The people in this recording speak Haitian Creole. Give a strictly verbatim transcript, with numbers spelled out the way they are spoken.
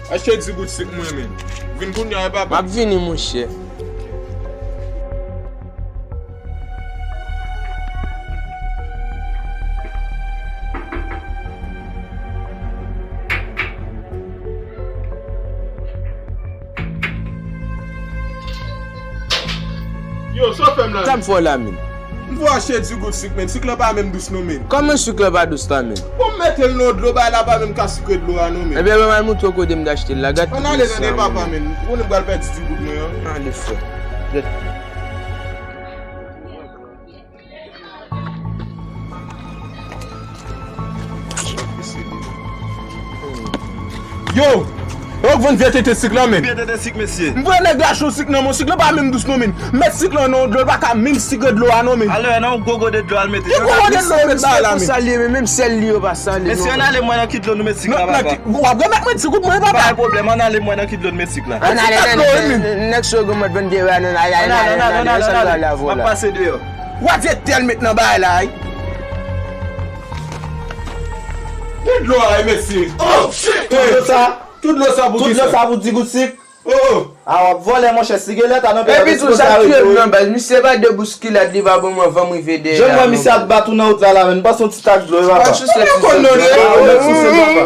Achte di goud sik mwen, men. Vin kounye a, papa. M ap vini, monchè. Yo, sa w fè m la? Sa m fè w la, men? M fè w achte di goud sik, men. Sik lan pa menm dous, non, men. Kòman sik lan pa dous la, men? Bon, m mete l nan dlo, bagay la pa menm ka sikre dlo a, non, men. Ebyen, ban m al montre w kote m t achte l la. Gad tout mesye a, men. Ann ale, tande, papa, men. Ou konnen m pral pèdi di goud mwen an. Ale, frè. Gad. Yo! Yo k vann vye tete sik lan, men. Vye tete sik, mesye. M voye nèg la cho sik nan men w, sik lan pa menm dous, non, men. Mèt sik lan nan dlo, l pa ka menm sikre dlo a, non, men. Alò, nan yon gwo gode dlo al mete. Ki gwo gode dlo ou met la, la, men? Konsa l ye, men menm sèl li yo pa sale, non. Mesye, ann ale, m wè nan ki dlo nou met sik la, papa. W ap remèt mwen di goud mwen, papa. Pa gen pwoblèm, ann ale, m wè nan ki dlo nou met sik la. Ann ale, ann ale, nèg sogomòt vann vye wè, ann ale, ann ale, ann ale, ann ale, ann ale, m ap pase deyò. W ap vye tèl met nan bagay la, wi. Ki dlo a, mesye? Oh, shit! Tout dlo sa, tout dlo sa pou kisa? Tout dlo sa pou di goud sik? Oh, oh. A, w ap vòlè, monchè, si gen leta nan peyi a, epi tou, sa k tire m nan baz, misye pa de bouskilad, li pa ban mwen van m rive dèyè a, non. Jan m wè misye ap bat ou nan wout la, la, men, m panse yon ti tak dlo, wi, papa. Ou pa sou sèt ti sèt dlo. Ah, ou mèt sou sèt, papa.